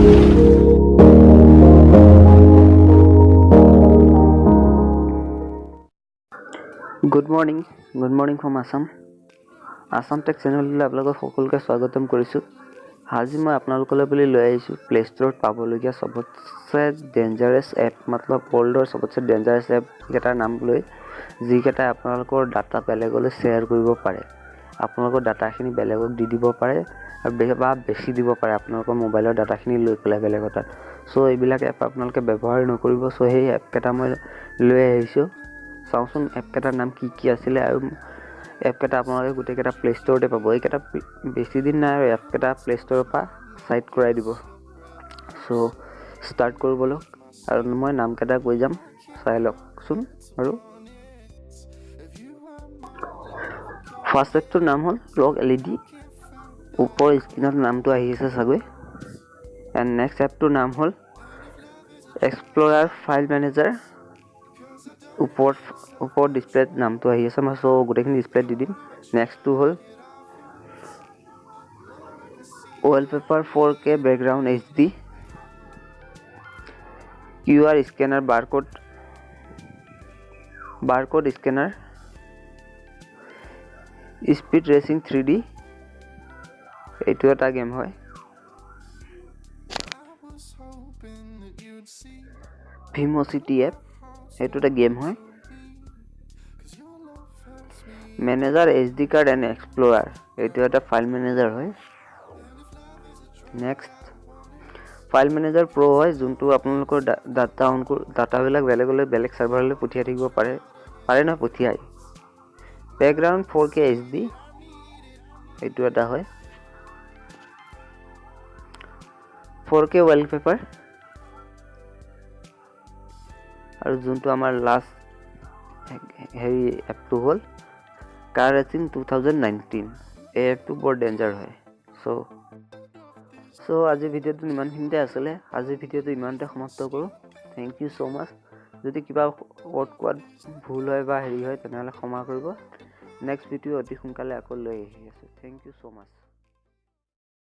Good morning, good morning from Assam. Assam Tech চেনেললৈ আপোনালোকক সকলোকে স্বাগতম কৰিছোঁ। আজি মই আপোনালোকলৈ বুলি লৈ আহিছোঁ প্লে ষ্ট'ৰত পাবলগীয়া চবতছে ডেঞ্জাৰাছ এপ, মতলব ৱৰ্ল্ডৰ চবতছে ডেঞ্জাৰাছ এপকেইটাৰ নাম লৈ, যিকেইটাই আপোনালোকৰ ডাটা বেলেগলৈ শ্বেয়াৰ কৰিব পাৰে, আপোনালোকৰ ডাটাখিনি বেলেগক দি দিব পাৰে আৰু বা বেচি দিব পাৰে আপোনালোকৰ মোবাইলৰ ডাটাখিনি লৈ পেলাই বেলেগৰ তাত। চ' এইবিলাক এপ আপোনালোকে ব্যৱহাৰ নকৰিব। চ' সেই এপকেইটা মই লৈ আহিছোঁ। চাওঁচোন এপকেইটাৰ নাম কি কি আছিলে আৰু এপকেইটা আপোনালোকে গোটেইকেইটা প্লে ষ্ট'ৰতে পাব। এইকেইটা বেছি দিন নাই আৰু এপকেইটা প্লে ষ্ট'ৰৰ পৰা চাইড কৰাই দিব। চ' ষ্টাৰ্ট কৰোঁ ব'লক আৰু মই নামকেইটা কৈ যাম, চাই লওকচোন। আৰু ফাৰ্ষ্ট এপটোৰ নাম হ'ল ৰক এলইডি, ওপৰ স্ক্ৰীণত নামটো আহি আছে চাগৈ। এণ্ড নেক্সট এপটোৰ নাম হ'ল এক্সপ্ল'ৰাৰ ফাইল মেনেজাৰ, ওপৰত ডিছপ্লেত নামটো আহি আছে, মই চ' গোটেইখিনি ডিছপ্লেত দি দিম। নেক্সটটো হ'ল wallpaper 4K background HD, QR scanner, barcode scanner, speed racing 3D, এইটো এটা গেম হয়। ভিম'চিটি এপ, এইটো এটা গেম হয়। Manager SD card and explorer, এইটো এটা ফাইল মেনেজাৰ হয়। নেক্সট ফাইল মেনেজাৰ প্ৰ' হয়, যোনটো আপোনালোকৰ ডাটা অন কৰি ডাটাবিলাক বেলেগলৈ, বেলেগ ছাৰ্ভাৰলৈ পঠিয়াই থাকিব পাৰে, পাৰে নহয় পঠিয়াই। বেকগ্ৰাউণ্ড 4K HD, এইটো এটা হয়। 4K wallpaper, আৰু যোনটো আমাৰ লাষ্ট হেৰি এপটো হ'ল কাৰ ৰেচিং 2019, এই এপটো বৰ ডেঞ্জাৰ হয়। চ' আজিৰ ভিডিঅ'টো ইমানখিনিতে আছিলে, আজিৰ ভিডিঅ'টো ইমানতে সমাপ্ত কৰোঁ। Thank you so much. যদি কিবা ৱৰ্ড কোৱাত ভুল হয় বা হেৰি হয় তেনেহ'লে ক্ষমা কৰিব। নেক্সট ভিডিঅ' অতি সোনকালে আকৌ লৈ আহি আছোঁ। Thank you so much.